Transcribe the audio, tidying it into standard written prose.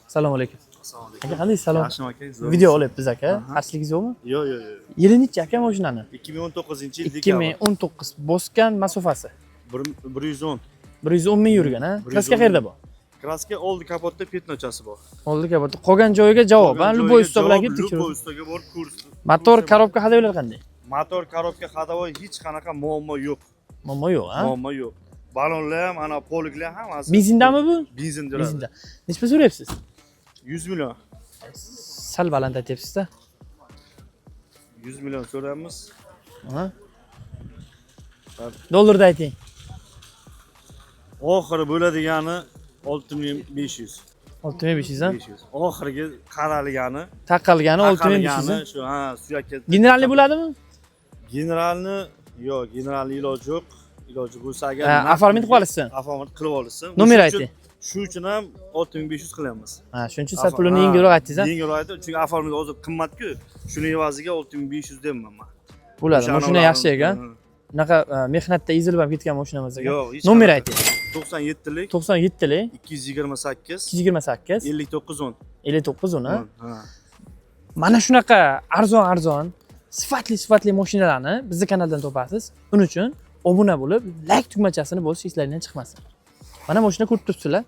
Assalomu alaykum. Assalomu alaykum. Aka, qanday, salom. Yaxshimi, aka? Zo'r. Video olyapmiz, aka. Aha. Qarshiliginiz yo'qmi? Yo'q. Yili nechi, aka, mashinani? 2019-yil. 2019. Bosgan masofasi? 110. 110 ming yurgan, ha? 110 Краска qayerda bor? Краска oldi kapotda пятно chasi bor. Oldi kapotda. Qolgan joyiga javob, ha? Qolgan Любой joyiga usta bilan javob, kelib tekshirib. Любой ustaga borib ko'rsin. Motor, коробка, ходовой lar qanday? Motor, коробка, ходовой, hech qanaqa muammo yo'q. Muammo yo'q, ha? Muammo yo'q. Balonlar ham, ana полик lar hammasi. Benzindami bu? Benzin yuradi. Benzinda. Necha pul so'rayapsiz? 100 million. Sal baland aytyapsiz-da. 100 million so'raymiz. Ha? Tabii. Dollarda ayting. Oxiri bo'ladigani 6500. 6500, ha? 500. Oxirgi qaraligani, Taqalgani 6500. taqalgani shu, ha, suyakka. Генеральный bo'ladimi? Генеральный yo'q, генеральный iloji yo'q. Iloji bo'lsa agar Ha, оформить qilib olishsin. Оформить qilib olishsin. Nomer O'sha ayting. Shu uchun ham 6500 qilyapmiz. Ha, shuning uchun sal pulini yengilroq aytdingiz, ha? Yengilroq aytdim, chunki оформить hozir qimmat-ku. Shuni evaziga 6500 deyapman man. Bo'ladi. O'sha Mashina anavilarni- yaxshi ekan. Unaqa mehnatda ezilib ham ketgan mashina emas ekan. Yo'q, hech Nomer qanaqa. ayting. 97lik. 97lik. 228. 228. 59 10. 59 10, ha? Ha. Mana shunaqa arzon arzon, sifatli sifatli mashinalarni bizni kanaldan topasiz. Uning uchun obuna bo'lib, like tugmachasini bosish eslaringdan chiqmasin. Mana mashina ko'rib turibsizlar.